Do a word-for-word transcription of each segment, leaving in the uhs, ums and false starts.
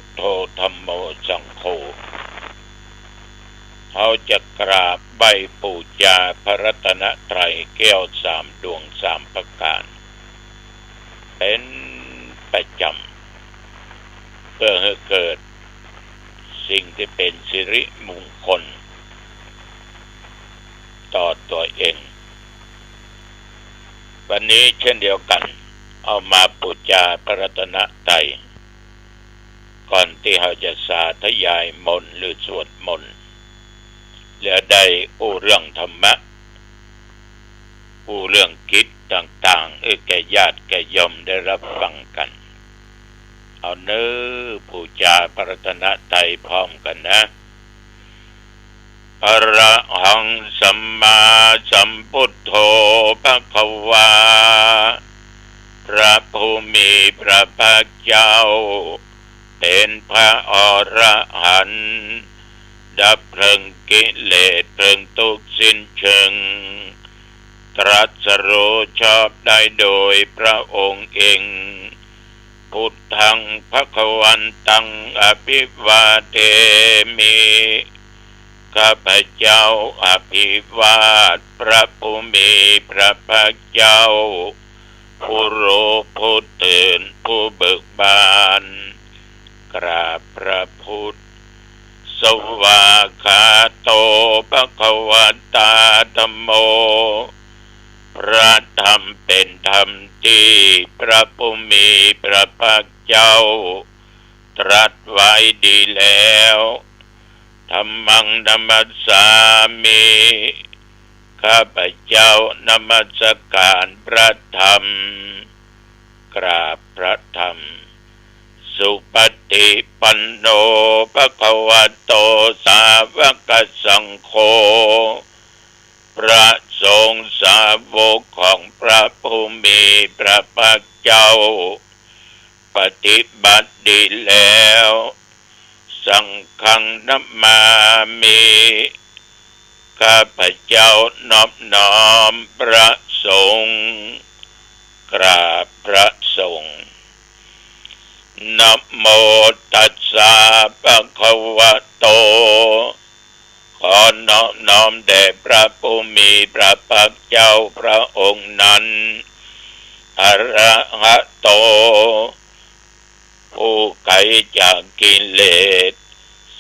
ทโธ ธัมโม สังโฆ เฮาจะกราบไหว้ปู๋จาพระรัตนตรัยแก้วสามดวงสามประก๋าน เป๋นประจ๋ำ เปื้อหื้อเกิดสิ่งตี้เป๋นสิริมงคลต่อตั๋วเอง วันนี้เช่นเดียวกั๋น เอามาปู๋จาพระรัตนตรัย ก่อนตี้เฮาจะสาธยายมนต์หรือสวดมนต์ แล้วได้อู้เรื่องธรรมะ อู้เรื่องกิจต่างๆ หื้อแก่ญาติแก่โยมได้ฮับฟังกั๋น เอาเน่อ ปู๋จาพระรัตนตรัยพร้อมกั๋นนะ อะระหัง สัมมาสัมพุทโธ ภะคะวา พระผู้มีพระภาคเจ้า เป๋นพระอรหันต์ ดับเพลิงกิเลสเพลิงทุกข์สิ้นเชิง ตรัสรู้ชอบได้โดยพระองค์เอง พุทธัง ภะคะวันตัง อะภิวาเทมิ ข้าพเจ้าอภิวาทพระผู้มีพระภาคเจ้า ผู้รู้ผู้ตื่นผู้เบิกบาน กราบพระพุทธ สวากขาโต ภะคะวะตา ธัมโม พระธรรมเป๋นธรรมตี้พระผู้มีพระภาคเจ้าตรัสไว้ดีแล้ว ธัมมัง นะมัสสามิ ข้าพเจ้านมัสก๋านพระธรรม กราบพระธรรม สุปฏิปันโน ภะคะวะโต สาวกสังโฆ พระสงฆ์สาวกของพระผู้มีพระภาคเจ้า ปฏิบัติดีแล้ว สังฆัง นะมามิ ข้าพเจ้านอบน้อมพระสงฆ์ กราบพระสงฆ์ นะโม ตัสสะ ภะคะวะโต ขอนอบน้อมแด่พระผู้มีพระภาคเจ้าพระองค์นั้น อะระหะโต ผู้ไกลจากกิเลส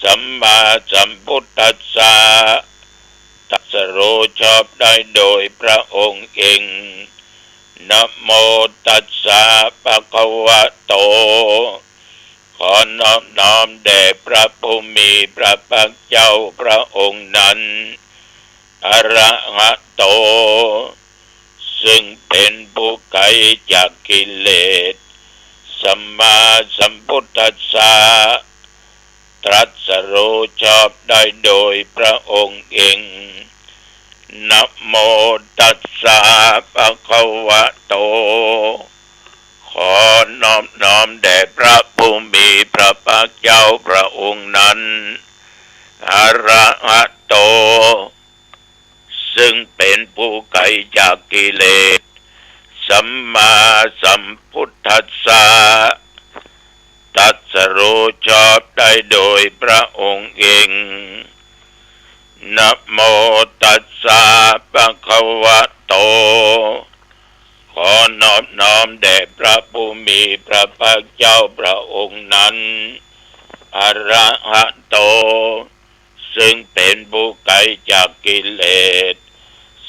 สัมมาสัมพุทธัสสะ ตรัสรู้ชอบได้โดยพระองค์เอง นะโม ตัสสะ ภะคะวะโต ขอนอบน้อมแด่พระผู้มีพระภาคเจ้าพระองค์นั้น อะระหะโต ซึ่งเป๋นผู้ไกลจากกิเลส สัมมาสัมพุทธัสสะ ตรัสรู้ชอบได้โดยพระองค์เอง นะโม ตัสสะ ภะคะวะโต ขอนอบน้อมแด่พระผู้มีพระภาคเจ้าพระองค์นั้น อะระหะโต ซึ่งเป๋นผู้ไกลจากกิเลส สัมมาสัมพุทธัสสะ ตรัสรู้ชอบได้โดยพระองค์เอง นะโม ตัสสะ ภะคะวะโต ขอนอบน้อมแด่พระผู้มีพระภาคเจ้าพระองค์นั้น อะระหะโต ซึ่งเป๋นผู้ไกลจากกิเลส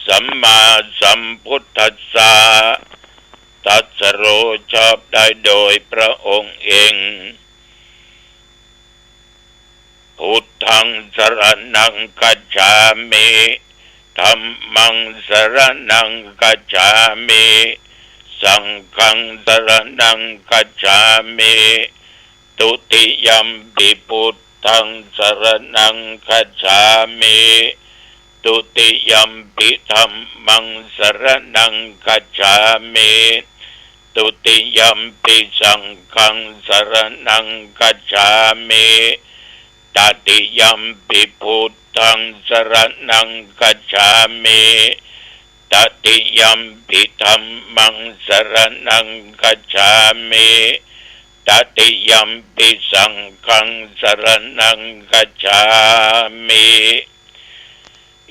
สัมมาสัมพุทธัสสะ ตรัสรู้ชอบได้โดยพระองค์เอง พุทธัง สรณัง คัจฉามิ ธัมมัง สรณัง คัจฉามิ สังฆัง สรณัง คัจฉามิ ทุติยัมปิ พุทธัง สรณัง คัจฉามิ ทุติยัมปิ ธัมมัง สรณัง คัจฉามิ ทุติยัมปิ สังฆัง สรณัง คัจฉามิ ตติยัมปิ พุทธัง สรณัง คัจฉามิ ตติยัมปิ ธัมมัง สรณัง คัจฉามิ Tatiyampi saṅghaṃ saraṇaṃ gacchāmi.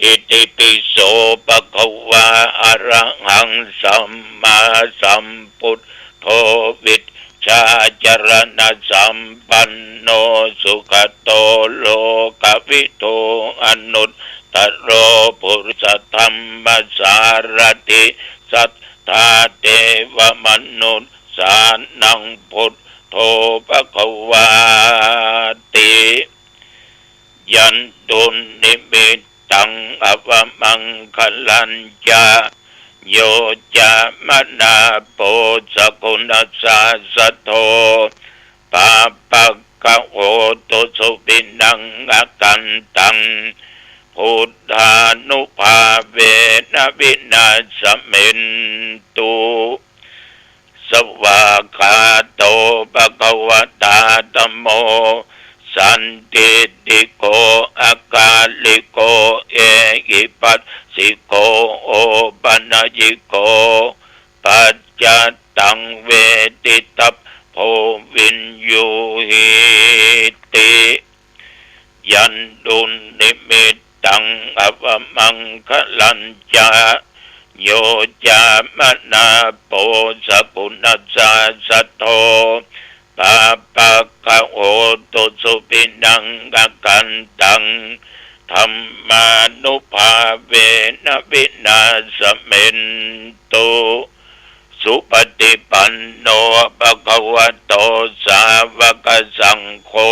Itipi so bhagavā arahaṃ sammāsambuddho vijjācaraṇasampanno sugato lokavidū anuttaro purisadammasārathi satthā devamanussānaṃ buddho bhagavāti. Yandunnimittaṃ avamaṅgalañca yo cāmanāpo sakuṇassa saddo pāpaggaho dussupinaṃ akantaṃ buddhānubhāvena vināsamentu. Svākkhāto bhagavatā dhammo sandiṭṭhiko akāliko ehipassiko opanayiko paccattaṃ veditabbo viññūhīti. Yandunnimittaṃ avamaṅgalañca yo cāmanāpo sakuṇassa saddo pāpaggaho dussupinaṃ akantaṃ dhammānubhāvena vināsamentu. Supaṭipanno bhagavato sāvakasaṅgho,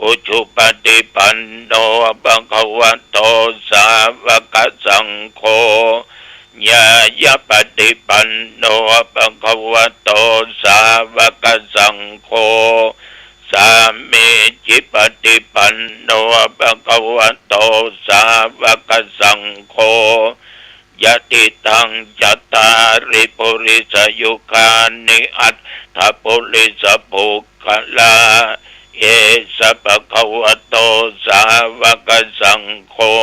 ujupaṭipanno bhagavato sāvakasaṅgho, ñāyapaṭipanno bhagavato sāvakasaṅgho, sāmīcipaṭipanno bhagavato sāvakasaṅgho, yadidaṃ cattāri purisayugāni aṭṭha purisapuggalā, esa bhagavato sāvakasaṅgho,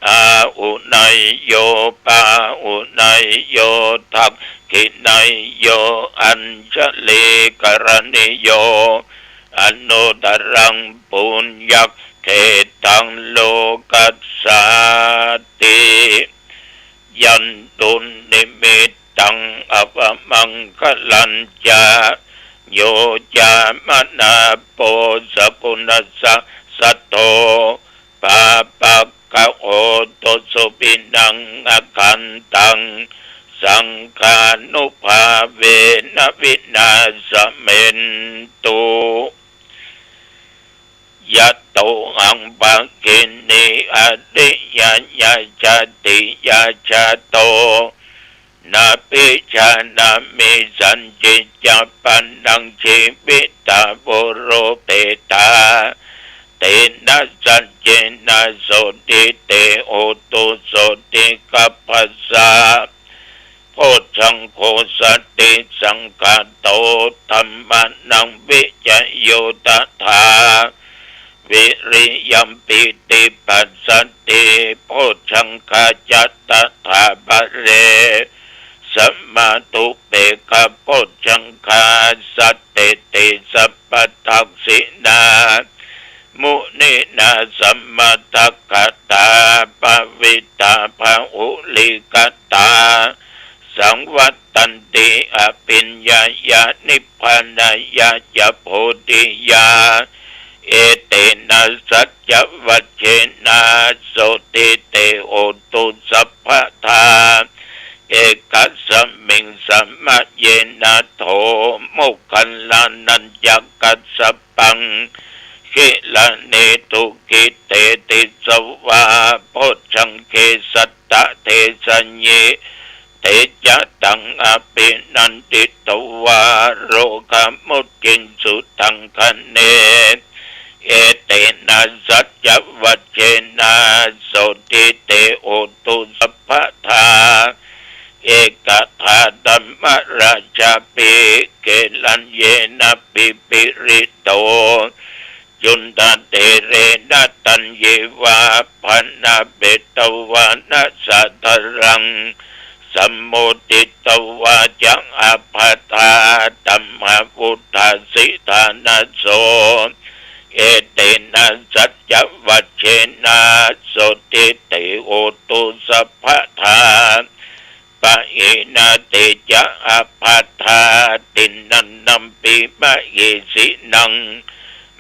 āhuneyyo pāhuneyyo dakkhiṇeyyo añjalikaraṇīyo anuttaraṃ puññakkhettaṃ lokassāti. Yandunnimittaṃ avamaṅgalañca yo cāmanāpo sakuṇassa saddo pāpaggaho dussupinaṃ akantaṃ saṅghānubhāvena vināsamentu. Yatohaṃ bhagini ariyāya jātiyā jāto, nābhijānāmi sañcicca pāṇaṃ jīvitā voropetha. Tena saccena sotthi te hotu sotthigabbhassa. Bojjhaṅgo satisaṅkhāto dhammānaṃ vicayo tathā, viriyampīti passaddhi bojjhaṅgā ca tathā pare. Samādhupekkhabojjhaṅgā satteti sabbadassinā, muninā sammadakkhātā bhāvitā bahulīkatā, saṃvattanti abhiññāya nibbānāya ca bodhiyā. Etena saccavajjena sotthi te hotu sabbadā. Ekasmiṃ samaye nātho moggallānañca kassapaṃ gilāne dukkhite disvā bojjhaṅge satta desayi. Te ca taṃ abhinanditvā rogā mucciṃsu taṅkhaṇe. Etena saccavajjena sotthi te hotu sabbadā. Ekadā dhammarājāpi gelaññenābhipīḷito, cundattherena taññeva bhaṇāpetvāna sādaraṃ. สัมมุทิตวาจา อัปปะทา ธัมมา วุฒาสิทานะโส เอเตนะ สัจจวัจเจนะ โสตถี โหตุ สัพพะทา ปะหินะ เตจะ อัปปะทา ติณณัมปิ มะหิสิณัง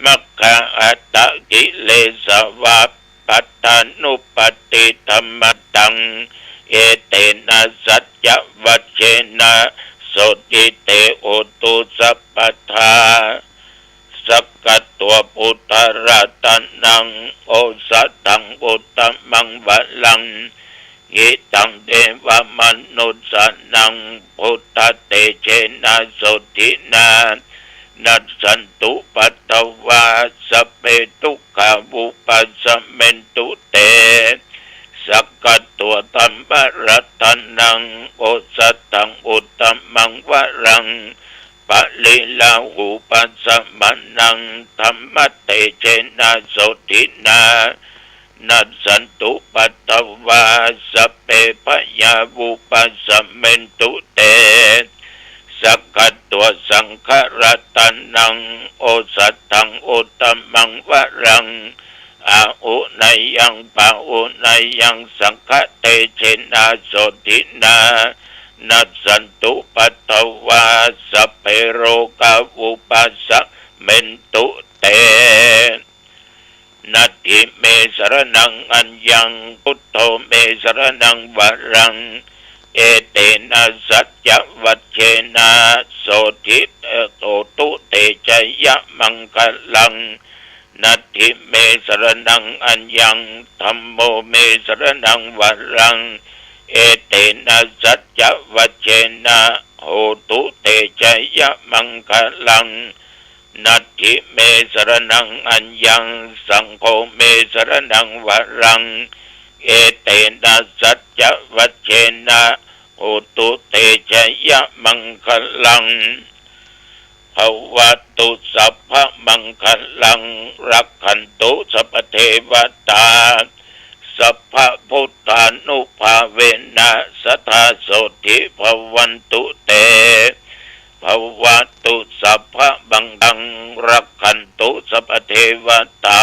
มัคคะอัตตะกิเลสวะ ปัตตานุปัตติธัมมะตัง เอเตนะ สัจจวัจเจนะ โสตถี โหตุ สัพพะทา สักขะตวา พุทธะรัตนัง โอสะถัง อุตตะมัง วะรัง หิตัง เตวะมะนุสสานัง พุทธะเตจะนะ โสตถีนะ นัสสันตุ ปัทวา สัพเพ ทุกขา วุปัสสะเมนตุ เต สักขะตวา ธัมมะรัตนัง โอสะถัง อุตตะมัง วะรัง ปะริลาหูปัสสะมานัง ธัมมะเตจะนะ โสตถีนะ นัสสันตุ ปัทวา สัพเพ พยา วุปัสสะเมนตุ เต สักขะตวา สังฆะรัตนัง โอสะถัง อุตตะมัง วะรัง อาหุเนยัง ปาหุเนยัง สังฆะเตจะนะ โสตถีนะ นัสสันตุ ปัทวา สัพเพ โรกา วุปัสสะเมนตุ เต นัตถิเม สะระณัง อัญญัง พุทโธ เม สะระณัง วะรัง เอเตนะ สัจจวัจเจนะ โสตถี โหตุ เตจะยะมังคะลัง นัตถิเม สะระณัง อัญญัง ธัมโม เม สะระณัง วะรัง เอเตนะ สัจจวัจเจนะ โหตุ เตจะยะมังคะลัง นัตถิเม สะระณัง อัญญัง สังโฆ เม สะระณัง วะรัง เอเตนะ สัจจวัจเจนะ โหตุ เตจะยะมังคะลัง ภะวะตุ สัพพะมังคะลัง รักขันตุ สัพพะเทวะตา สัพพะพุทธานุภาเวนะ สะทา โสตถี ภะวันตุ เต ภะวะตุ สัพพะมังคะลัง รักขันตุ สัพพะเทวะตา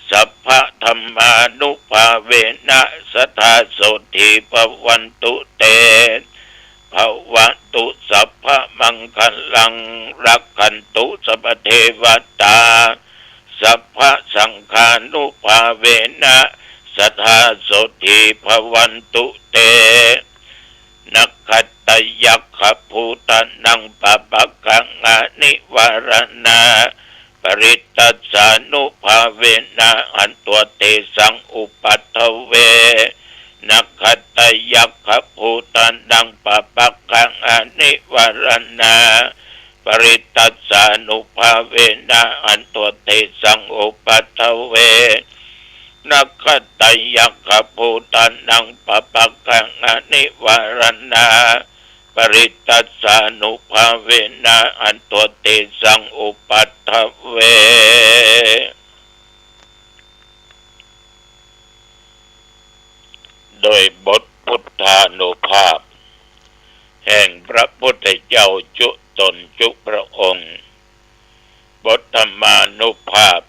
สัพพะธัมมานุภาเวนะ สะทา โสตถี ภะวันตุ เต ภะวะตุ สัพพะมังคะลัง รักขันตุ สัพพะเทวะตา สัพพะสังฆานุภาเวนะ สะทา โสตถี ภะวันตุ เต นะขัตตะยักขะภูตะนัง ปะปะกัง อะนิวาระณา ปะริตตัสสานุภาเวนะ หันตัง เตสัง อุปัฏฐเว นะขัตตะยักขะภูตะนัง ปะปะกัง อะนิวาระณา ปะริตตัสสานุภาเวนะ หันตัง เตสัง อุปัฏฐเว นะขัตตะยักขะภูตะนัง ปะปะกัง อะนิวาระณา ปะริตตัสสานุภาเวนะ หันตัง เตสัง อุปัฏฐเว โดยบทพุทธานุภาพ แห่งพระพุทธเจ้าจุ๊ตนจุ๊พระองค์ บทธรรมานุภาพ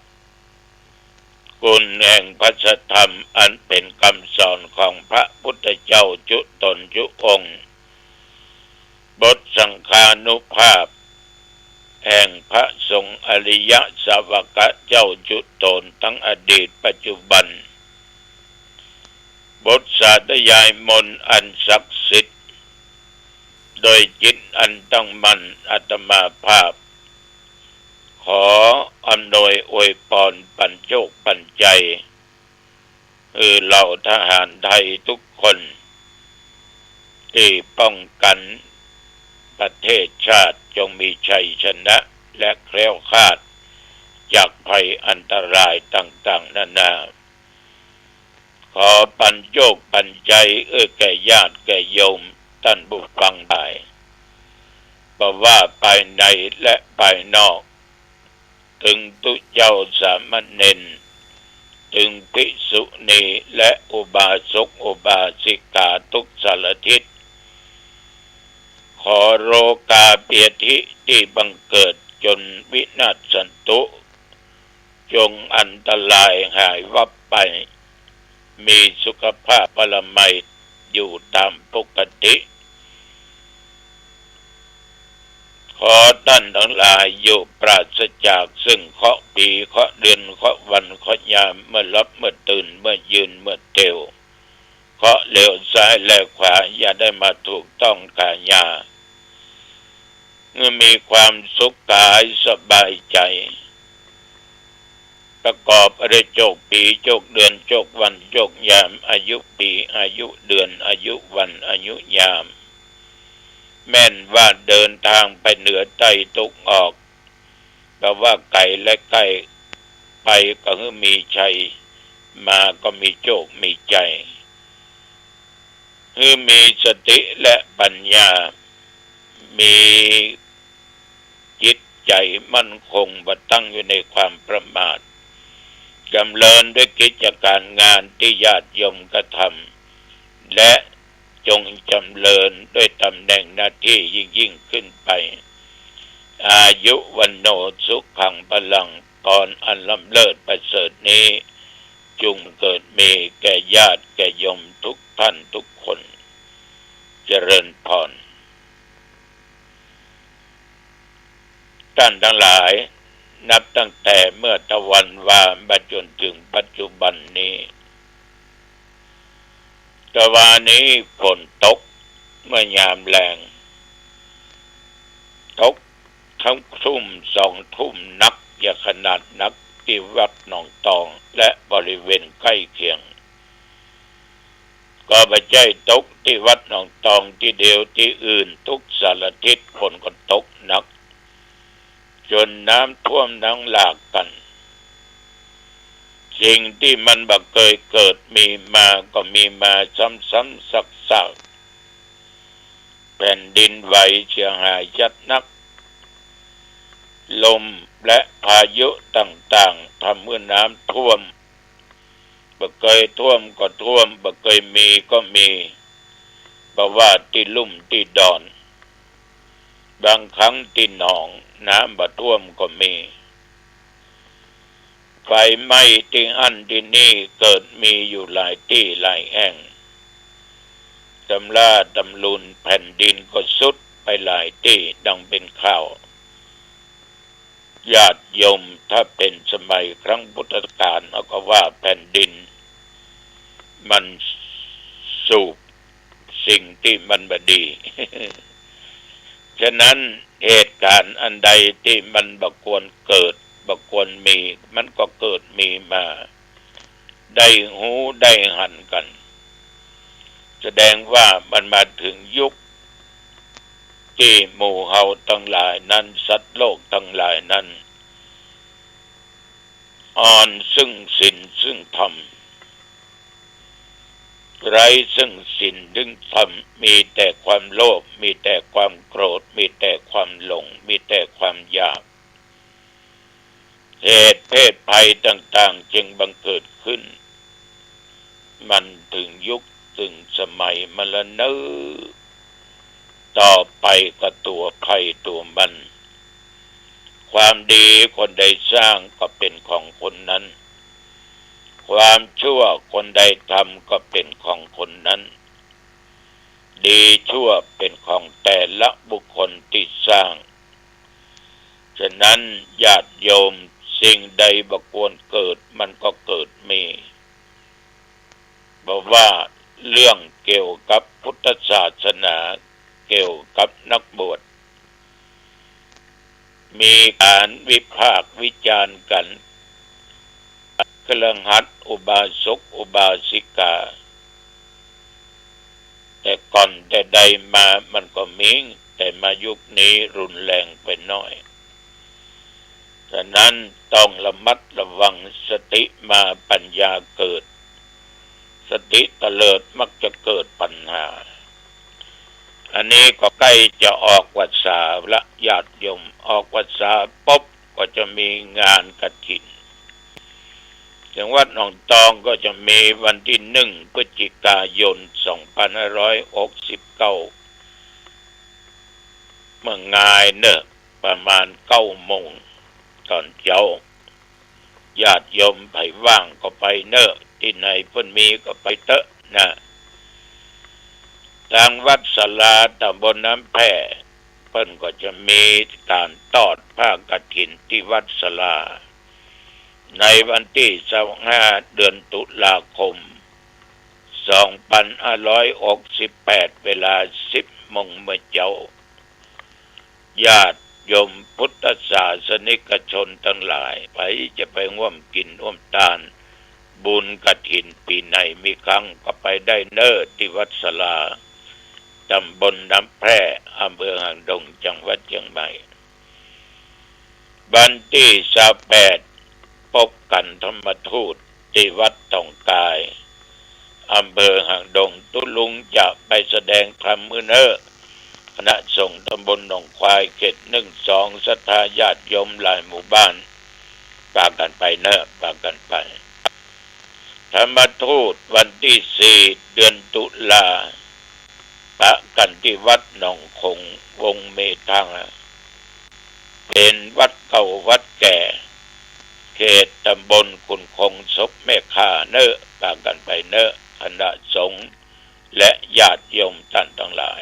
คุณแห่งพระสัทธรรมอันเป๋นกำสอนของพระพุทธเจ้าจุ๊ตนจุ๊องค์ บทสังฆานุภาพ แห่งพระสงฆ์อริยสาวกะเจ้าจุ๊ตนตังอดีตปัจจุบัน บทสาธยายมนต์อันศักดิ์สิทธิ์ โดยจิตอันตั้งมั่น อาตมาภาพ ขออำนวยอวยพรปัญโจคปัญไจ หื้อเหล่าทหารไทยทุกคน ตี้ป้องกั๋นประเทศชาติ จงมีชัยชนะและแคล้วคลาดจากภัยอันตรายต่างๆ นานา ขอปัญโจคปัญไจ เอื้อแก่ญาติแก่โยมต้านผู้ฟังตังหลาย บ่ว่าภายในและภายนอก ตึงตุ๊เจ้าสามเณร ตึงภิกษุณีและอุบาสกอุบาสิกาทุกสารทิศ ขอโรคาพยาธิตี้บังเกิดจนวินาศสันตุ จงอันตรายหายวับไป มีสุขภาพพลามัยอยู่ตามปกติ ขอต้านตังหลายอยู่ปราศจากซึ่งเคราะห์ปี เคราะห์เดือน เคราะห์วัน เคราะห์ยาม เมื่อหลับ เมื่อตื่น เมื่อยืน เมื่อเตียว เคราะห์เหลียวซ้ายแลขวา อย่าได้มาถูกต้องกายา เมื่อมีความสุขกายสบายใจ๋ ประกอบไปด้วยโจคปี โจคเดือน โจควัน โจคยาม อายุปี อายุเดือน อายุวัน อายุยาม แม่นว่าเดินตางไปเหนือใต้ตะวันออก แปลว่าไก๋และใก้ ไปก็หื้อมีชัย มาก็มีโจคมีใจ๋ หื้อมีสติและปัญญา มีจิตใจ๋มั่นคง บ่ตั้งอยู่ในความประมาท จ๋ำเริญด้วยกิจก๋านงานตี้ญาติโยมกระทำ และจงจ๋ำเริญด้วยต๋ำแหน่งหน้าตี้ยิ่งๆ ขึ้นไป อายุ วัณโณ สุขัง พลัง พรอันล้ำเลิศประเสริฐนี้ จุ่งเกิดมีแก่ญาติแก่โยมทุกท่านทุกคน เจริญพร ต้านตังหลาย นับตั้งแต่เมื่อตะวันวามาจ๋นเถิงปัจจุบันนี้ ตะวานี้ฝนตกเมื่อยามแลง ตกตึงทุ่มสองทุ่มนัก อย่าขนาดนัก ตี้วัดหนองตองและบริเวณใก้เคียง ก็บ่ใจ้ตกตี้วัดหนองตองตี้เดียว ตี้อื่นทุกสารทิศฝนก็ตกนัก จ๋นน้ำท่วมหลังหลากกั๋น สิ่งตี้มันบ่เกยเกิดมีมาก็มีมาซ้ำๆ ซากๆ แผ่นดินไหวเสียหายชัดนัก ลมและพายุต่างๆ ทำหื้อน้ำท่วม บ่เกยท่วมก็ท่วม บ่เกยมีก็มี บ่ว่าตี้ลุ่มตี้ดอน บางครั้งตี้หนอง น้ำบ่ท่วมก็มี ไฟไหม้ตี้อั้นตี้นี่เกิดมีอยู่หลายตี้หลายแห่ง ตำราตำรุน แผ่นดินก็ทรุดไปหลายตี้ดังเป๋นข่าว ญาติโยม ถ้าเป๋นสมัยครั้งพุทธกาล เขาก็ว่าแผ่นดินมันสูบสิ่งตี้มันบ่ดี ฉะนั้นเหตุก๋ารณ์อันใดตี้มันบ่ควรเกิด บ่ควรมี มันก็เกิดมีมา ได้ฮู้ได้หันกั๋น แสดงว่ามันมาเถิงยุคตี้หมู่เฮาตังหลายนั้น สัตว์โลกตังหลายนั้น อ่อนซึ่งศีลซึ่งธรรม ไร้ซึ่งศีลซึ่งธรรม มีแต่ความโลภ มีแต่ความโกรธ มีแต่ความหลง มีแต่ความอยาก เหตุเพศภัยต่างๆ จึงบังเกิดขึ้น มันเถิงยุคเถิงสมัยมาแล้วเนาะ ต่อไปก็ตั๋วใผตั๋วมัน ความดีคนใดสร้างก็เป๋นของคนนั้น ความชั่วคนใดทำก็เป๋นของคนนั้น ดีชั่วเป๋นของแต่ละบุคคลตี้สร้าง ฉะนั้นญาติโยม สิ่งใดบ่ควรเกิดมันก็เกิดมี บ่ว่าเรื่องเกี่ยวกับพุทธศาสนา เกี่ยวกับนักบวช มีก๋านวิพากษ์วิจารณ์กั๋น คฤหัสถ์ อุบาสก อุบาสิกา แต่ก่อนแต่ใดมามันก็มี แต่มายุคนี้รุนแรงไปหน้อย ฉะนั้นต้องระมัดระวัง สติมาปัญญาเกิด สติเตลิดมักจะเกิดปัญหา อันนี้ก็ใก้จะออกพรรษาละญาติโยม ออกพรรษาปุ๊บก็จะมีงานกฐิน เถิงวัดหนองตองก็จะมีวันตี้หนึ่งพฤศจิกายนสองพันห้าร้อยหกสิบเก้า เมื่องายเน่อ ประมาณเก้าโมงต๋อนเจ๊า ญาติโยมใผว่างก็ไปเน่อ ตี้ไหนเปิ้นมีก็ไปเต๊อะนะ ตางวัดสาลาต๋ำบลน้ำแพร่ เปิ้นก็จะมีก๋านตอดผ้ากฐินตี้วัดสาลา ในวันตี้ซาวห้า เดือนตุลาคม สองปันห้าร้อยหกสิบแปด เวลาสิบโมงเมื่อเจ๊า ญาติโยมพุทธศาสนิกชนตังหลาย ใผจะไปฮ่วมกิ๋นฮ่วมตาน บุญกฐินปี๋ไหนมีคังก็ไปได้เน่อ ตี้วัดสาลา ต๋ำบลน้ำแพร่ อำเภอหางดง จังหวัดเจียงใหม่ วันตี้ซาวแปด ปบกั๋นธรรมทูตตี้วัดต่องกาย อำเภอหางดง ตุ๊ลุงจะไปแสดงธรรมหื้อเน่อ คณะสงฆ์ต๋ำบลหนองควาย เขตหนึ่งสอง ศรัทธาญาติโยมหลายหมู่บ้าน ปากั๋นไปเน่อ ปากั๋นไป ธรรมทูตวันตี้สี่ เดือนตุลา ปะกั๋นตี้วัดหนองขง วงเมธัง เป๋นวัดเก่าวัดแก่ เขตต๋ำบลขุนคง ศพแม่ข่าเน่อ ปากั๋นไปเน่อ คณะสงฆ์และญาติโยมต้านตังหลาย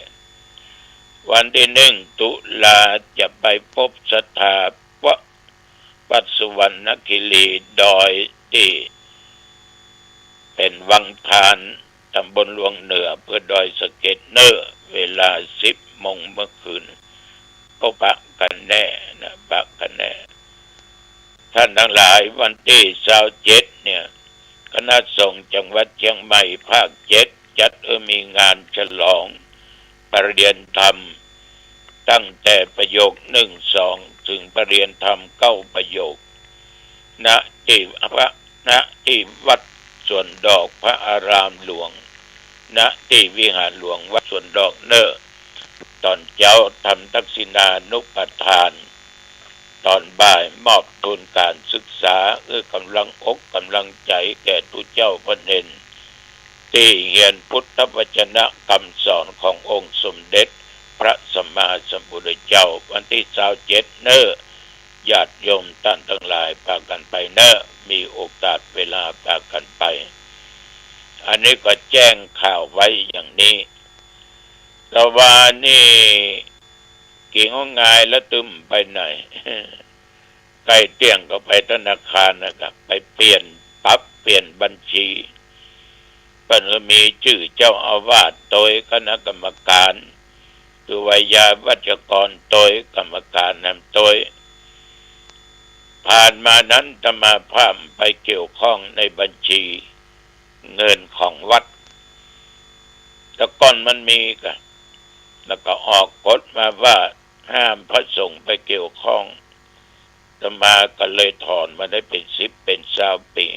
วันตี้หนึ่ง ตุลา จะไปปบศรัทธา วัดสุวรรณคีรี ดอยตี้เป๋นวังทาน ต๋ำบลหลวงเหนือ อำเภอดอยสะเก็ดเน่อ เวลาสิบโมงเมื่อคืน ก็ปะกั๋นแน่นะ ปะกั๋นแน่ ต้านตังหลาย วันตี้ซาวเจ็ดเนี่ย คณะสงฆ์จังหวัดเจียงใหม่ภาคเจ็ด จัดหื้อมีงานฉลองประเรียนธรรม ตั้งแต่ประโยคหนึ่งสอง เถิงประเรียนธรรมเก้าประโยค ณ ตี้พระ ณ ตี้วัดสวนดอกพระอารามหลวง ณ ตี้วิหารหลวงวัดสวนดอกเน่อ ต๋อนเจ๊าทำทักษิณานุปทาน ต๋อนบ่ายมอบทุนก๋านศึกษา หื้อกำลังอกกำลังใจ๋แก่ตุ๊เจ้าพระเณร ตี้เฮียนพุทธวจนะกำสอนขององค์สมเด็จพระสัมมาสัมพุทธเจ้า วันตี้ซาวเจ็ดเน่อ ญาติโยมต้านตังหลายปากั๋นไปเน่อ มีโอกาสเวลาปากั๋นไป อันนี้ก็แจ้งข่าวไว้อย่างนี้ ตะวานี้ กิ๋งเอางายแล้วตึมไปไหน ใก้เตี้ยงก็ไปธนาคารนะครับ ไปเปลี่ยน ปรับเปลี่ยนบัญชี เปิ้นก็มีจื้อเจ้าอาวาสตวย คณะกรรมการ คือไวยาวัจกรตวย กรรมการนำตวย ผ่านมานั้นอาตมาภาพไปเกี่ยวข้องในบัญชีเงินของวัด แต่ก่อนมันมีกะ แล้วก็ออกกฎมาว่าห้ามพระสงฆ์ไปเกี่ยวข้อง อาตมาก็เลยถอนมาได้เป๋นสิบเป๋นซาวปี๋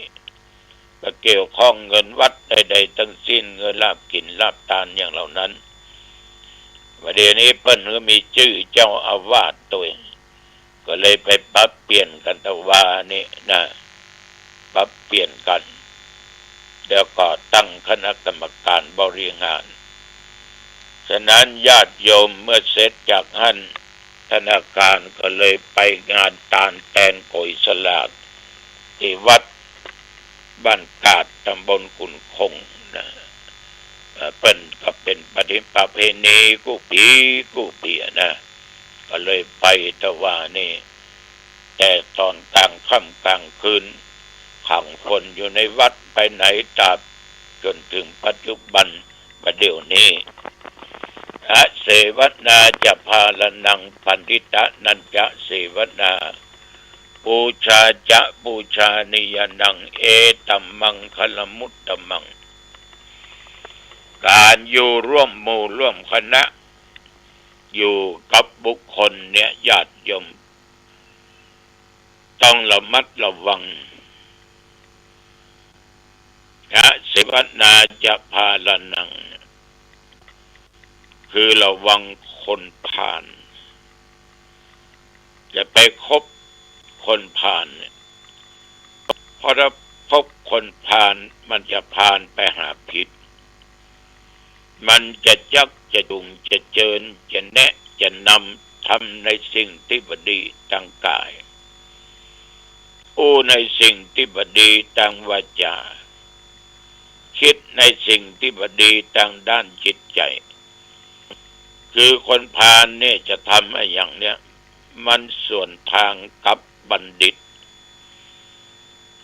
บ่เกี่ยวข้องเงินวัดใดๆ ทั้งสิ้น เงินลาภกิ๋นลาภตานอย่างเหล่านั้น บ่าเดี่ยวนี้เปิ้นก็มีจื้อเจ้าอาวาสตวย ก็เลยไปปรับเปลี่ยนกั๋นตะวานี้นะ ปรับเปลี่ยนกั๋น แล้วก็ตั้งคณะกรรมการบริหาร ฉะนั้นญาติโยมเมื่อเสร็จจากหั้น ธนาคารก็เลยไปงานตานแตนก๋วยสลาก ตี้วัดบ้านกาด ต๋ำบลขุนคงนะ เอ่อ เปิ้นก็เป๋นประเพณีกู้ปี๋กู้ปี๋นะ ก็เลยไปตะวานี้ แต่ต๋อนกลางค่ำกลางคืน ขังฝนอยู่ในวัดไปไหนตราบจ๋นเถิงปัจจุบัน บ่าเดี่ยวนี้ อเสวนาจะภาลนัง ปัณฑิตานัญจะเสวนา ปูชาจะปูชานียานัง เอตัมมังคลมุตตมัง ก๋านอยู่ร่วมหมู่ร่วมคณะ อยู่กับบุคคลเนี่ย ญาติโยม ต้องระมัดระวัง อเสวนาจะภาลนัง คือระวังคนพาล อย่าไปคบคนพาลเนี่ย เพราะถ้าคบคนพาลมันจะพาลไปหาผิด มันจะจักจะจุงจะเจิญจะแนะจะน ำในสิ่งตี้บ่ดีตางก๋าย อู้ในสิ่งตี้บ่ดีตางวาจ๋า กึ๊ดในสิ่งตี้บ่ดีตางด้านจิตใจ๋ คือคนพาลเนี่ยจะทำอะหยังเนี่ย มันสวนตางกับบัณฑิต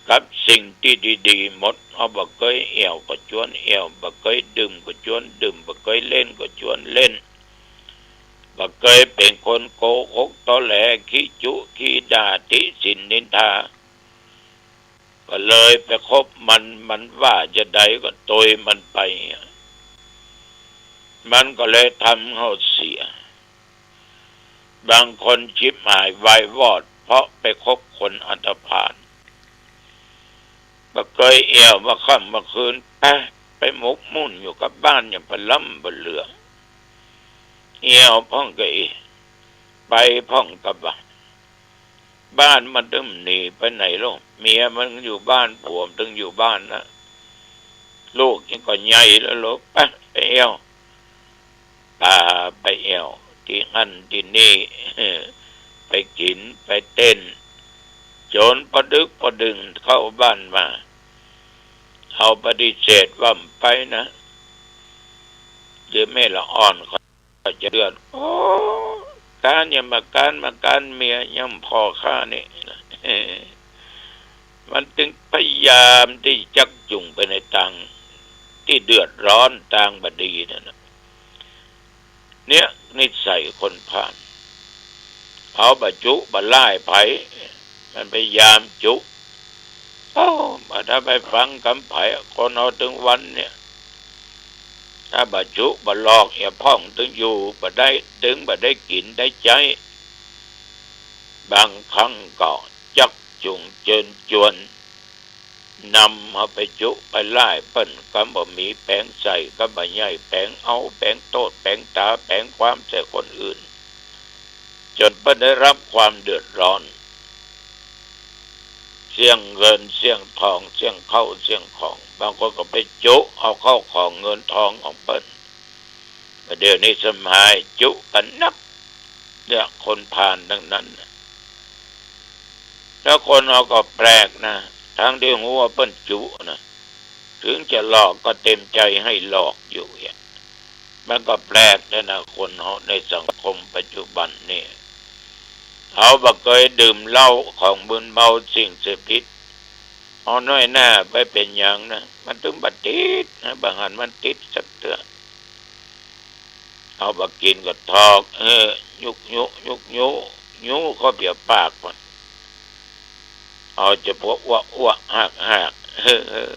กับสิ่งตี้ดีๆ หมด เฮาบ่เกยแอ่วก็จวนแอ่ว บ่เกยดื่มก็จวนดื่ม บ่เกยเล่นก็จวนเล่น บ่เกยเป๋นคนโกหกตอแหล ขี้จุขี้ด่า ติฉินนินทา ก็เลยไปคบมัน มันว่าจาใดก็ตวยมันไปอะ มันก็เลยทำเฮาเสีย บางคนฉิบหายวายวอด เพราะไปคบคนอันธพาล บ่เกยแอ่วเมื่อค่ำเมื่อคืน ไป ไปหมกมุ่นอยู่กับบ้านอย่างปะล้ำปะเหลือ แอ่วพ่องกะอี้ ไปพ่องกะบ่า บ้านมันตึงบ่หนีไปไหนลอ เมียมันอยู่บ้าน ผัวมันตึงอยู่บ้านนะ ลูกนี่ก็ใหญ่แล้วลอ ไป ไปแอ่ว ปาไปแอ่วตี้หั้นตี้นี่ ไปกิ๋นไปเต้น จ๋นปะดึกปะดึงเข้าบ้านมา เฮาปฏิเสธว่าบ่ไปนะ เดี๋ยวแม่ละอ่อนเขาจะเดือด โอ้ ก๊านอย่ามาก๊าน มาก๊านเมีย ยังผ่อข้านี่ มันตึงพยายามตี้จักจูงไปในตางตี้เดือดร้อน ตางบ่ดีนั่นนะ เนี่ยนิสัยคนพาล เฮาบ่จุบ่ล่ายใผ มันพยายามจุ โอ้ บ่ได้ไปฟังกำใผ คนเฮาตึงวันเนี่ย ถ้าบ่จุบ่หลอก เหียพ่องตึงอยู่ บ่ได้ ตึงบ่ได้กิ๋นได้ใจ๊ บางครั้งก็จักจูงเจิญจวน นำเฮาไปจุไปล่ายเปิ้น กำบ่มีแป๋งใส่ กำบ่ใหญ่แป๋งเอา แป๋งโต้ษ แป๋งต๋า แป๋งความใส่คนอื่น จ๋นเปิ้นได้รับความเดือดร้อน เสี้ยงเงิน เสี้ยงตอง เสี้ยงข้าว เสี้ยงของ บางคนก็ไปจุเอาข้าวของเงินตองของเปิ้น เดี๋ยวนี้สมัยจุกั๋นนัก เนี่ยคนพาลตังนั้นน่ะ แล้วคนเฮาก็แปลกนะ ตึงได้ฮู้ว่าเปิ้นจุนะ เถิงจะหลอกก็เต๋มใจ๋หื้อหลอกอยู่เนี่ย มันก็แปลกแต๊นะ คนเฮาในสังคมปัจจุบันนี่ เฮาบ่เกยดื่มเหล้า ของมึนเมา สิ่งเสพติด เฮาน้อยหน้าไปเป๋นหยังนะ มันตึงบ่ติดนะ บ่หันมันติดสักเตื้อ เฮาบ่กิ๋นก็ถอก เออ ยุกยุ ยุกยุ ยุเข้าเปียปากมัน เอาจะปวดอ้วกอ้วกหากหาก เออ เออ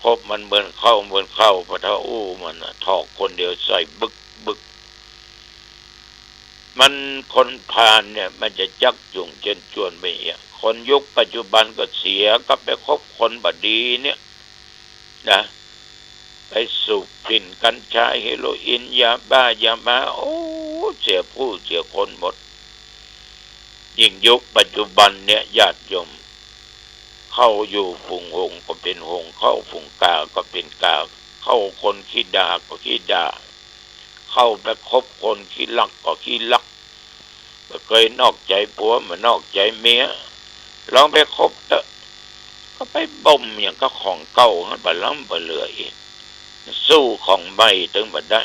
คบมันเหมือนเข้า เหมือนเข้า ปะเท้าอู้มันน่ะ ถอกคนเดียวใส่บึกบึก มันคนพาลเนี่ย มันจะจักจูงเจิญจวนไปเหีย คนยุคปัจจุบันก็เสีย ก็ไปคบคนบ่ดีเนี่ย นะ ไปสูบฝิ่นกัญชา เฮโรอีน ยาบ้า ยาม้า โอ้ เสียผู้เสียคนหมด ยิ่งยุคปัจจุบันเนี่ย ญาติโยม เข้าอยู่ฝูงหงส์ก็เป๋นหงส์ เข้าฝูงกาก็เป๋นกา เข้าคนขี้ด่าก็ขี้ด่า เข้าไปคบคนขี้ลักก็ขี้ลัก บ่เกยนอกใจ๋ผัว บ่นอกใจ๋เมีย ลองไปคบเต๊อะ ก็ไปบ่มอย่างกับของเก่าหั้น บ่ล้ำบ่เหลืออีก สู้ของใหม่ตึงบ่ได้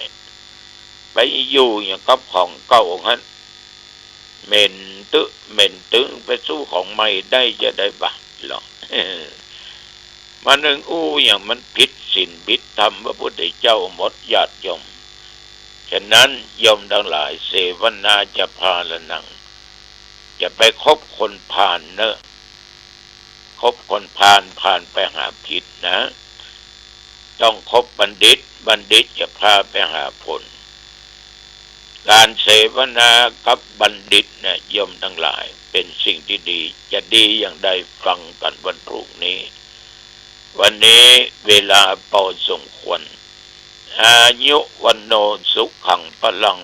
ไปอยู่อย่างกับของเก่าหั้น เหม็นตึ๊ เหม็นตึง ไปสู้ของใหม่ได้จาใดบ่าลอ มันนึ่งอู้อย่างมันผิดศีลผิดธรรมพระพุทธเจ้าหมด ญาติโยม ฉะนั้นโยมตังหลาย เสวนาจะพาละนัง อย่าไปคบคนพาลเนอะ คบคนพาล พาลไปหาผิดนะ ต้องคบบัณฑิต บัณฑิตจะพาไปหาผล ก๋านเสวนากับบัณฑิตเนี่ย โยมตังหลาย เป๋นสิ่งตี้ดี จะดีอย่างใดฟังกั๋นวันพรุ่งนี้ วันนี้เวลาพอสมควร อายุ วัณโณ สุขัง พลัง